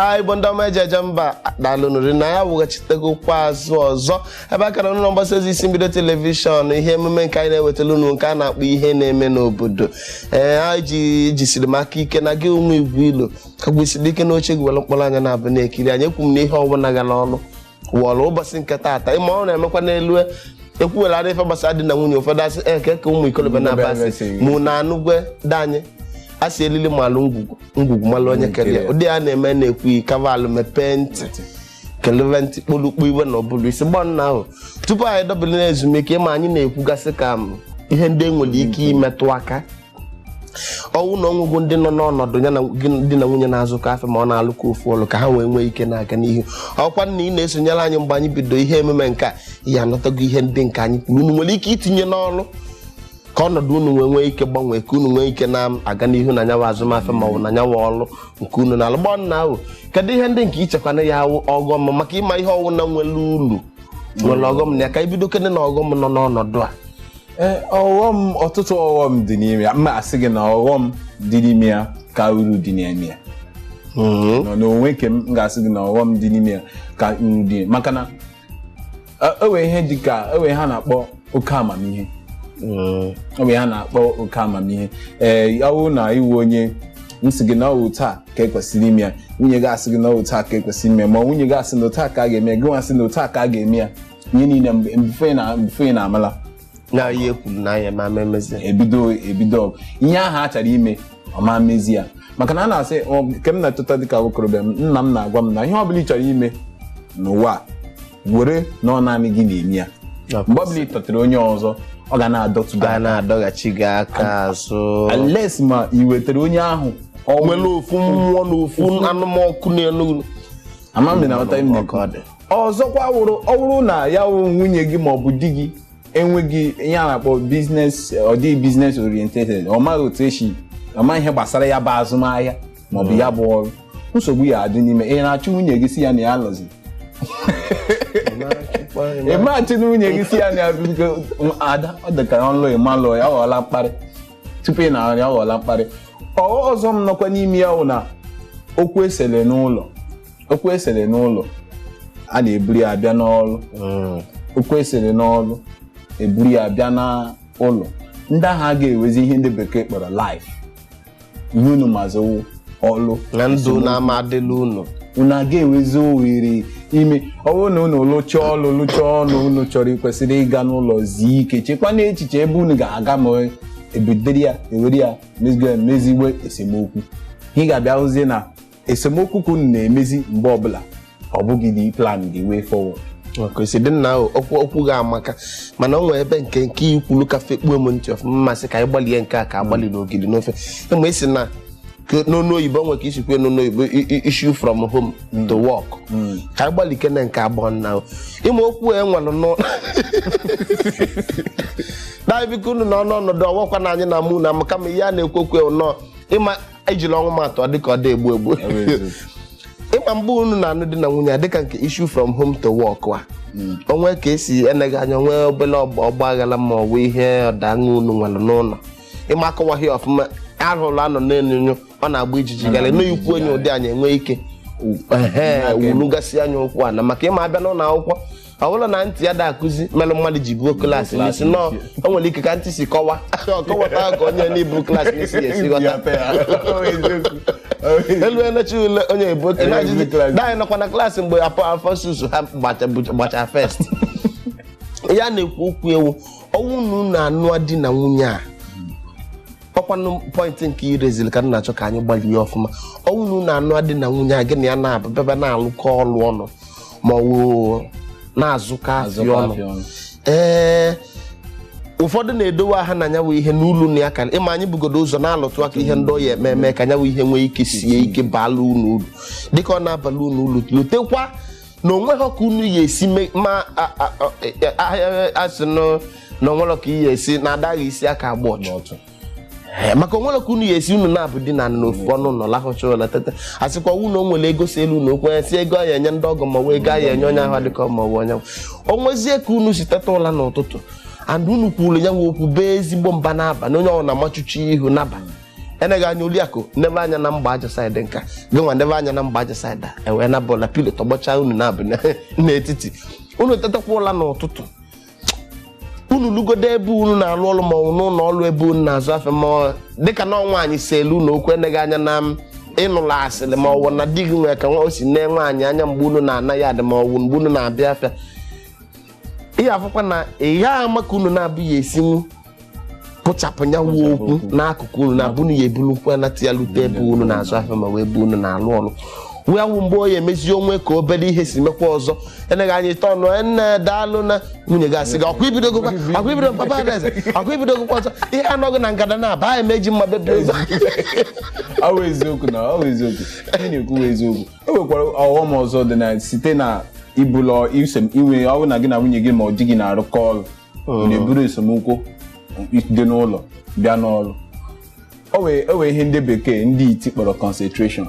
Anyị bụ ndị ọma eji eje mba, daalụnụrụ na ya weghachitegokwa azụ ọzọ ebe aka na ụlọ mgbasa ozi Isi Mbido Television, ihe emume nke anyị na-ewetara unu nke a na-akpọ Ihe Na-eme n'Obodo. Ee, anyị ji jisiri m aka ike na gị ụmụ igwe ilo ka gwesiri ike n'oche gị were mkpọrọ anya na-abụ na-ekiri anyị. Ekwu m na ihe ọbụla gara ọrụ wọrọ ụbọchị nke taata, ịma ọ na-emekwa n'elu ekwuwela ife gbasara di na nwunye. Ụfọdụ asị eke ka ụmụ ikolobịa na-abasị mụ na anụgwe danyị asị elili malụ ngwugwu ngwugwu malụ onye kere ya. Ụdị a na-eme na-ekwu kavalụ mepee ntị keleve ntị kpolukpo iwe na ọbụla isi gbọ nna ahụ tupu anyị dọbili na ezumike. Ma anyị na-ekwugasị ka m ihe ndị e nwere ike imetụ aka ọnwụ na ọnwụgwụ ndị nọ n'ọnọdụ ya na di na nwunye na-azụkọ afọ ma ọ na-alụkọ ofu ọlụ ka ha wee nwee ike na-aga n'ihu. Ọkwa na ị na-esonyere anyị mgbe anyị bido ihe emume nke a, ya anọtago ihe ndị nke anyị kwuru unu nwere ike itinye n'ọrụ ka ọnọdụ unu nwee nwee ike gbanwee, ka unu nwee ike na-aga n'ihu na nyawa azụmahịa ma ọ bụ na nyawa ọrụ nke unu na-alụ. Gbọ nna ahụ, kedu ihe ndị nke ichekwana ya awụ ọghọm? Maka ịma ihe ọwụ na nwere ulu nwere ọghọm na ya, ka ibido kene na ọghọm nọ n'ọnọdụ a. Ee, ọghọm, ọtụtụ ọghọm dị n'ime ya. Mma asị gị na ọghọm dị n'ime ya ka uru dị n'ime ya. Nọ n'onwe nke m ga-asị gị na ọghọm dị n'ime ya ka uru dị, maka na e nwere ihe dị ka e nwere ihe a na-akpọ oke amamihe. Ọ bụ ihe a na-akpọ oke amamihe. Ee, ọ bụrụ na iwu onye nsị gị na ọ wụ taa ka ekwesịrị ime ya, nwunye gị asị gị na ọ wụ taa ka ekwesịrị ime ya, ma nwunye gị asị na otu a ka a ga-eme ya, gị nwa asị na otu a ka a ga-eme ya, ihe niile mgbe na-amala na ihe kwuru na anya ma emezi. Ebido ihe ahụ a chọrọ ime, ọma mmezi ya, maka na a na-asị nke m na-etota dịka okorobịa m, nna m na-agwa m na ihe ọbụla ị chọrọ ime n'ụwa a, were na ọ naanị gị na-eme ya. Mgbe ọbụla ị tọtere onye ọzọ, ọ ga na-adọtụ gị ga na-adọghachi gị aka azụ, unless ma ị wetara onye ahụ ọ nwere ofu mmụọ na ofu anụmọkụ n'elu. Ama m na aghọta m na-ekwu. Ọ dị. Ọzọkwa wụrụ, ọ bụrụ na ya wụ nwunye gị ma ọ bụ di gị enweghị ihe a na-akpọ business, ọ dịghị business oriented, ọ maghị otu esi, ọ maghị ihe gbasara ya bụ azụmahịa ma ọ bụ ya bụ ọrụ, nsogbu ya adị n'ime. Ị na-achụ nwunye gị si ya na ya lọzi, ị ma-achụ nwunye gị si ya na ya biko, ada, ọ dị ka ọlụ ịmalụ ya, ọ ghọọla mkparị tupu ị na-arịa, ọ ghọọla mkparị. Ọzọ m nọkwa n'ime ya wụ na okwu esere n'ụlọ, okwu esere n'ụlọ a na-eburu ya abịa n'ọrụ. Okwu esere n'ọrụ eburu ya abịa n'ụlọ. Ndị ahụ a ga-ewezi ihe ndị bekee kpọrọ life, ihe unu mazụwụ ọlụ na ndụ na-ama adịla unu. Unu a ga-ewezi ohere ime. Ọ bụrụ na unu lụchaa ọlụ, lụchaa ọnụ, unu chọrọ kwesịrị ịga n'ụlọ zie ike, chekwa n'echiche ebe unu ga-aga, ma ebidoro ya ewere ya mezigbo esemokwu. Ị ga-abịa hụzie na esemokwu ka unu na-emezi mgbe ọbụla, ọ bụghị the plan, the way forward. Kwesị dị nna ahụ, okwu ga-amaka, mana o nwere ebe nke ikwulu ka fekpuo m ntị ọfụma. Mmasị ka anyị gbalie nke a ka agbalị n'ogidi n'ofe ịma isi na n'onu oyibo nwere ka isi kwue n'onu oyibo, issue from home to work. Ka anyị gbalikene nke abụọ nna ahụ. Ịma okwu e nwere n'ụlọ na biko unu nọ n'ọnọdụ ọwọkwa na anyị na mụ na m, kama ihe a na-ekwu okwu ewu nọọ ịma ejiri ọnwụ m atọ dịka ọ dị egbu egbu. Ịma mgbe unu na-anụ di na nwunye a, dịka nke issue from home to work a, onwe ka esi eneghị anya nwee obere ọgba aghara ma ọ bụ ihe ọdaṅụ unu nwere n'ụlọ, ịma akọwaghị ọfụma, arụrụ anọ n'elu ọ na-agba ijiji gara n'ikwu onye ụdị anyị enwe ike ehe wulugasị anya okwu ana, maka ịma abịa n'ụlọ akwụkwọ, ọ bụrụ na ntị ya da akụzi mere mmadụ ji buo klaasị n'isi nọọ, o nwere ike ka ntị si kọwa ọ kọwata ka onye n'ibu klaasị n'isi ya esi ghọta elu enechi ule onye ebu oke na-ajụzi daanyị nọkwa na klaasị mgbe afọ Alphonsus ha gbacha first. Ya na-ekwu okwu ewu ọnwụ na unu anụọ di na nwunye a, ọkwanụ point nke irezili ka m na-achọ ka anyị gbalie ọfụma. Ọnwụ na unu anụọ di na nwunye a, gị na ya na-abụ na-alụkọ ọlụ ọnụ ma ọ wụ na-azụkọ afịa ọnụ. Ee, ụfọdụ na-edowe aha na nyanwụ ihe n'ụlọ na ya ka ịma anyị bugodo ụzọ na-alụtụ aka ihe ndị ọya eme eme ka nyanwụ ihe nwee ike sie ike baala unu uru dịka ọ na-abalị unu uru. Lotekwa na onweghị ka unu ya esi ma asị na onwere ka ị ya esi na adaghị isi aka agba ọchụ. Ee, maka onwere ka unu ya esi unu na-abụ di na n'ofu ọnụ ụlọ lahụcha ụlọ tete, asịkwa unu o nwere ego si elu na okwu ya si ego ya enye ndị ọgọ ma ọ bụ ego ya enye onye ahụ dịka ma ọ bụ onye o nwezie ka unu si teta ụla n'ụtụtụ and unu kwuru ya nwe okwu bee ezigbo mba n'abalị, onye ọ na-amachuchi ihu naba. Eneghị anya Oliakụ nebe anya na mgba aja side nka gị nwa nebe anya na mgba aja side a, ewee nabụla pillow tọgbọcha unu na-abụ n'etiti. Unu tetakwa ụla n'ụtụtụ, unu lugodo ebe unu na-alụ ọrụ ma ọ bụ n'ụlọ ọrụ ebe unu na-azụ afịa, ma ọ dịka na nwaanyị si elu unu okwu, eneghị anya na ịnụla asịrị ma ọ bụ na di gị nwere ka nwa o si nee nwaanyị anya mgbe unu na-ana ya adị, ma ọ bụ mgbe unu na-abịa afịa. Ihe afụkwa na ị gha ama ka unu na-abụghị esinwu pụchapụ ya wuo okwu n'akụkụ unu na-abụ unu ya ebulukwa nata ya lute ebe unu na-azụ afịa ma wee ebe unu na-alụ ọrụ, wee wụ mgbe o ya emezi onwe ka obere ihe si mekwa ọzọ. Eneghị anya ite ọnụ ene daalụ na nwunye gị asị gị ọkwa ibidogokwa, ọkwa ibido papa adaeze, ọkwa ibidogokwa ọzọ, ihe anọghị na ngada na-aba emeji mma bebe ụzọ. Ọ bụ eziokwu na ọ bụ eziokwu ihe na-ekwu bụ eziokwu. O nwekwara ọghọm ọzọ dị na site na ibụlọ inwe ọ bụ na gị na nwunye gị ma ọ di gị na-arụkọ ọrụ, na-eburu esemokwu dị n'ụlọ bịa n'ọrụ. O wee ihe ndị bekee ndị iti kpọrọ concentration.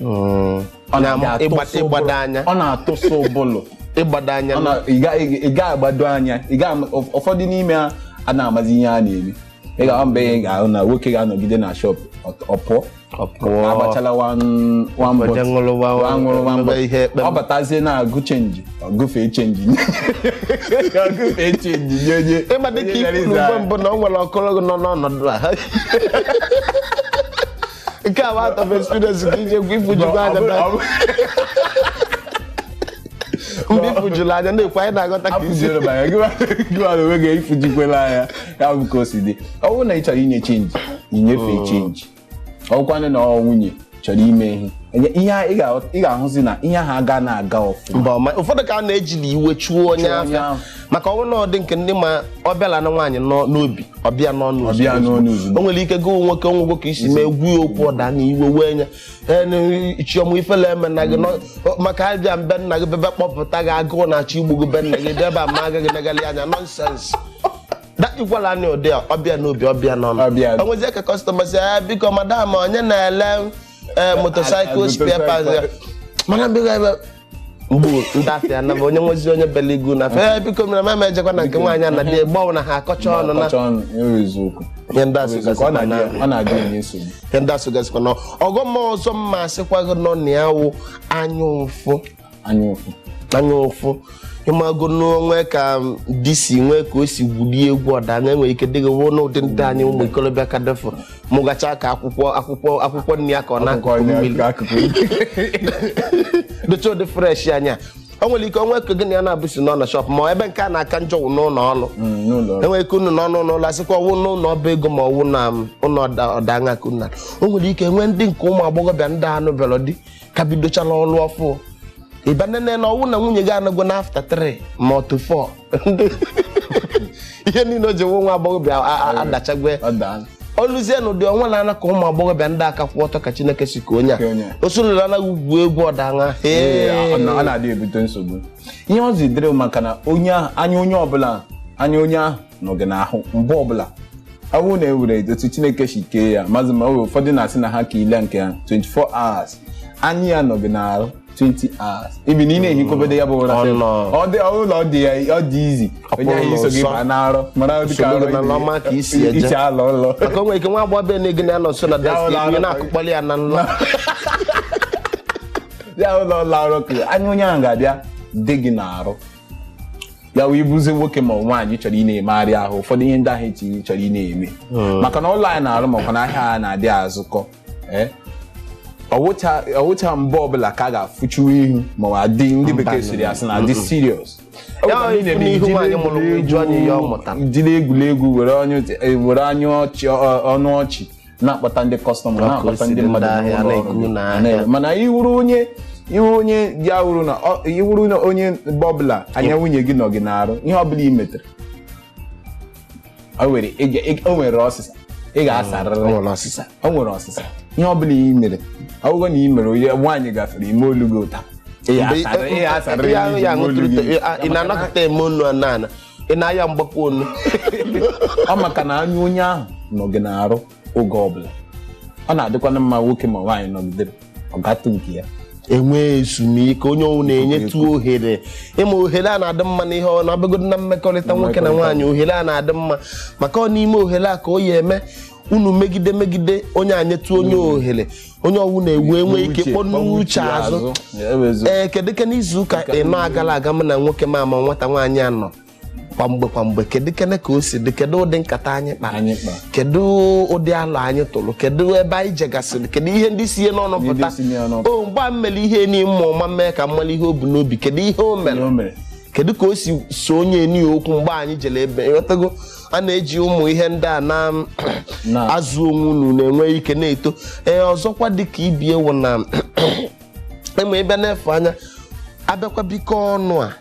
Ọ na-abịa atụsụ ịgbado ụbụrụ. anya. Ọ na-atụsụ ụbụlụ. Ịgbado anya. Ọ na- ị ga agbado anya, ị ga ụfọdụ n'ime ha a na-amazi ihe a na-eme. Ị ga mgbe ị ga-ahụ na nwoke ga-anọgide na shop, ọ pụọ. Ọ pụọ. Agbachala one one Oje bottle. ṅụrụ One ṅụrụ one mebe bottle. ihe ekpe. Ọ batazie na-agụ change, ọ gụfee change, ọ gụfee change nye onye Ịma dịka onye bịara ikwu ịzụ mgbe ahịa. mbụ na ọ nwere ọkọrọgụ nọ n'ọnọdụ a, nke a bụ out of experience ka iji egwu ifujukwa anya mgbe ifujuru anya na-ekwu anyị na-aghọta ka isi Afụjuru m anya. Gị ma na onwe gị ifujikwela anya ya bụ ka o si dị. Ọ bụrụ na ị chọrọ inye change, inyefe change. Ọ bụkwanụ na ọ nwunye chọrọ ime ihe ihe a, ị ga-ahụzi na ihe ahụ aga na-aga ọfụma. Mba ọma, ụfọdụ ka a na-ejili iwe chụọ onye Chụọ onye afịa ahụ. Maka ọnwụ na ọ dị nke ndị ma ọ bịala na nwaanyị nọ n'obi, ọbịa n'ọnụ Ọbịa ozugbo. n'ọnụ ozugbo. O nwere ike gị nwoke onwegwo ka isi mee egwu ya okwu ọda na iwe wee nya chiọmụ ifele eme na gị maka abịa mbe nna gị bebe kpọpụta gị, agụụ na-achọ igbu gị be nna gị bịa ebe a ma agaghị negali anya nonsense ikwala anya ụdị a, ọbịa n'obi, ọbịa n'ọnụ. Ọbịa. O nwezie ka customer si "Ah, biko madam, onye na-ele motorcycle spare parts?" Mana biko ebe mgbu ndị afịa na onye nwezi onye beligu na afịa, "Eh, biko mere mama ejekwa na nke nwaanyị a na di gbanwe na ha akọcha ọnụ na Akọcha ọnụ, enwere eziokwu. Ihe ndị Eziokwu, ọ asụgasịkwa na na-adị ọ na-adị enye nsogbu. Ihe ndị asụgasịkwa na ọghọm ọzọ mma asịkwa gị nọ na ya wụ anya ụfụ. Anya ụfụ. Anya ụfụ, ịmago n'onwe ka di si nwee ka o si gwurie egwu ọdanya enwere ike dịghị wụ n'ụdị ndị anyị ụmụ ikolobịa ka defụ mụgacha ka akwụkwọ nri ya ka ọ na-akụkụ mmiri akụkụ docha ụdị fresh anya. O nwere ike onwe ka gị na ya na-abụsi nọ na shop, ma ebe nke a na-aka njọ wụ n'ụlọ ọrụ. N'ụlọ ọrụ. Enwere ike unu n'ọnụ n'ụlọ asịkwa ọwụ n'ụlọ ọba ego ma ọwụ na ụlọ ọdaṅa ka unu na o nwere ike nwee ndị nke ụmụ agbọghọbịa ndị anụ bịara di ka bidochala ọrụ ọfụ ịba nene na ọwụ na nwunye gị anọgo na after 3 ma ọ to 4, ihe niile o ji nwe nwa agbọghọbịa adachagwe. Ọ daa. Oluzie n'ụdị ọnwa na-ana ka ụmụ agbọghọbịa ndị aka kwụ ọtọ ka Chineke si ka onye Ka onye a a. osololo anaghị ugwu egwu ọdaṅa. Ee, ọ na-adị ebute nsogbu. Ihe ọ zidere maka na onye ahụ anya onye ọbụla anya onye ahụ nọ gị n'ahụ mgbe ọbụla. Ọ bụrụ na e were otu Chineke si kee ya mazị, ma ọ bụ ụfọdụ na-asị na ha ka ile nke ha 24 hours, anya ya nọ gị n'ahụ 20 hours ibi na ị na-ehikobede ya bụ ụra. Ọ nọ. Ọ dị ọ bụrụ na ọ dị ya ọ dị izi onye ahụ iso gị n'ụsọ. baa n'arọ mara dịka Soro gị arọ na nlọma ka isi eje. isi alọ ụlọ. Maka o nwere ike nwa agbọghọbịa na-ego na ya nọ nso na desk Ya ụlọ ị na-akụkpọli ya na nlọ. Ya ụlọ ụlọ arụ ka anya onye ahụ ga-abịa dị gị n'arụ ya wee bụzie nwoke ma ọ nwaanyị chọrọ ị na-emegharị ahụ ụfọdụ ihe ndị ahụ echi chọrọ ị na-eme maka na ụlọ anyị na-arụ makwa na ahịa a na-adị azụkọ ee ọwụcha mgbe ọbụla ka a ga-afụchu ihu ma ọ adị ndị bekee siri asị na adị serious. Ya ọ ifu n'ihu nwaanyị mụrụ nwa, iju anya ihe ọ mụtara. Jiri egwuregwu were were anya ọchị ọnụ ọchị na-akpọta ndị customer, Ọkụ na-akpọta si ndị dị mmadụ n'ahịa, n'ụlọ ọrụ na-ekwu gị. n'ahịa. Mana iwuru onye iwu onye ya wuru na iwuru na onye mgbe ọbụla anya nwunye gị nọ gị n'arụ, ihe ọbụla ị metere o nwere o nwere ọsịsa ị ga-asarịrị. O nwere ọsịsa. O nwere ọsịsa. Ihe ọbụla ị mere, ọ bụrụ na ị mere onye nwaanyị gafere ime olu gị ụta, ị ga-asarịrị Ya iji ya ime olu gị. Ị na-anakọta eme onu a naana ị na-aya mgbakwa onu. Ọ maka na anya onye ahụ nọ gị n'arụ oge ọbụla. Ọ na-adịkwana mma nwoke ma nwaanyị nọgidere ọ gatụ nke ya enwee ezumike, onye ọnwụ na-enyetụ ohere ịma ohere a na-adị mma n'ihe ọ na-abịagodo na mmekọrịta nwoke na nwaanyị. Ohere a na-adị mma maka ọ n'ime ohere a ka o ya eme Unu megide megide onye anyetụ onye ohere, onye ọwụ na-ewe enwe ike kpọ n'uche azụ. Ee, kedu ke n'izu ụka ịnọ agala aga m na nwoke m ama nwata nwaanyị anọ kwa mgbe kedu kene ka o si dị, kedu ụdị nkata anyị kpara, Anyị kpara. kedu ụdị alụ anyị tụrụ, kedu ebe anyị jegasịrị, kedu ihe ndị si ihe n'ọnụ Ndị pụta. si n'ọnụ pụta. O mgbe a mere ihe n'ime ọma mee ka mmali ihe o bu n'obi, kedu ihe o mere, kedu ka o si so onye eni okwu mgbe anyị jere ebe ịghọtago. A na-eji ụmụ ihe ndị a na Na. azụ onwe unu na-enwe ike na-eto. Ee, ọzọkwa dịka ibi ewu na ịma ịbịa na-efe anya abịakwa bikọ ọnụ a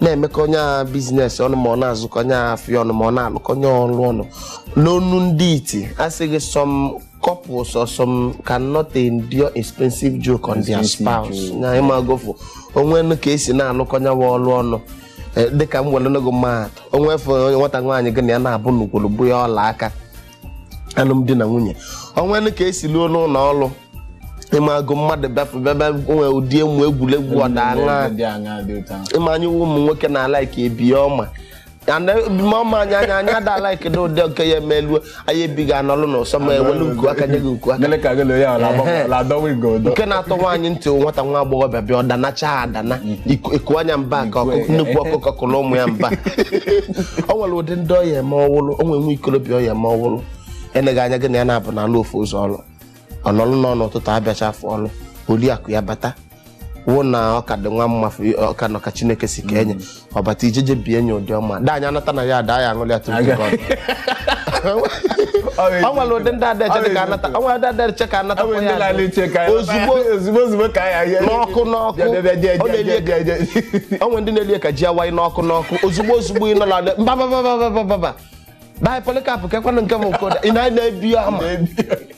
na-emekọ onye a biznes ọnụ, ma ọ na-azụkọ onye afịa ọnụ, ma ọ na-alụkọ onye ọrụ ọnụ. N'onu ndị iti asịghị some couples or some cannot endure expensive joke on their Expensive spouse. joke. Na ịmagofu onwe ka esi na-alụkọ onye wa ọrụ ọnụ. Dịka m were nego mmadụ onwe efe onye nwata nwaanyị gị na ya na-abụ n'ukwuru bụ ya ọla aka alụmdi na nwunye, onwe ka esi luo n'ụlọ ọrụ ịmago mmadụ bịafụ bịa nwee ụdị emu egwuregwu ọdaṅa. Ịma anyị wụ ụmụ nwoke na-alaiki ebi ọma And ma ọma anyị anya anyị ada alaiki dị ụdị nke ya emeluo anyị ebighị anọlụ n'ụsọ ma ewelu nku aka nye gị nku aka. Nke na-atọ nwaanyị ntị nwata nwa agbọghọbịa bịa ọ danacha adana iku anya mba ka ọkụkọ nnukwu ọkụkọ kụrụ ụmụ ya mba. O nwere ụdị ndị ọya eme ọwụlụ, o nwere nwa ikorobịa ọya eme ọwụlụ eneghị anya gị na ya na-abụ n'ala ofu ụzọ ọrụ ọnọlụ nọ n'ụtụtụ abịacha afọ ọrụ oriakụ ya bata wụ na ọka dị nwa mma ọka nọ ka Chineke si ka enye ọbata ijeje bie nye ụdị ọma da anyị anata na ya ada ya aṅụrị atụ ntụ God. O nwere ụdị ndị ada eche ka anata, o nwere ndị ada eche ka anata kwa ya ada. Ozugbo ozugbo ka ya n'ọkụ n'ọkụ ọ na-elie o nwere ndị na-elie ka ji awaị n'ọkụ n'ọkụ ozugbo ozugbo ị nọ na mba mba mba mba mba mba baị Polycarp kekwanụ nke m nke ụda ị na-ebi ya ama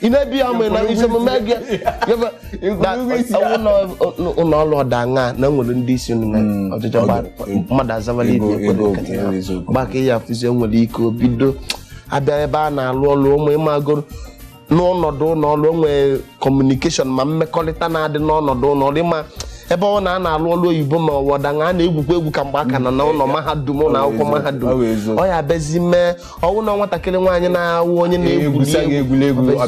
ị na-ebi ya ama ị na isi omume gị ụlọ ọrụ ọdaṅa na nwere ndị isi unu na ọjọjọ mmadụ azawala ibi ekwere nkata ya gbaka ya afụzi nwere ike obido abịa ebe a na-alụ ọrụ ụmụ ịmagoro n'ọnọdụ ụlọ ọrụ onwe kọmunikeshọn ma mmekọrịta na-adị n'ọnọdụ ụlọ ọrụ ịma ebe ọ na a na-alụ ọrụ oyibo ma ọ bụ ọdaṅa a na-egwukwa egwu ka mgbe aka nọ n'ụlọ mahadum ụlọ akwụkwọ mahadum ọ ya abịazi mee ọnwụ na nwatakịrị nwaanyị na-awụ onye na-egwuri egwu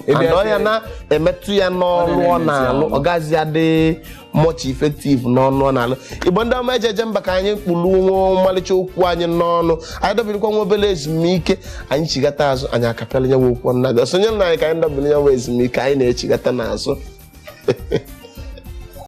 and ọ ya na-emetụ ya n'ọrụ ọ na-alụ ọ gaghịzi adị much effective n'ọnụ ọ na-alụ. Igbo ndị ọma ejeje mba ka anyị kpụrụ nwa ọmalịcha okwu anyị n'ọnụ, anyị dobirikwa nwa obere ezumike, anyị chigata azụ anyị akapịala nyewa okwu ọnụ na-abịa. Sonyere na anyị ka anyị dobiri nyewa ezumike anyị na-echigata n'azụ.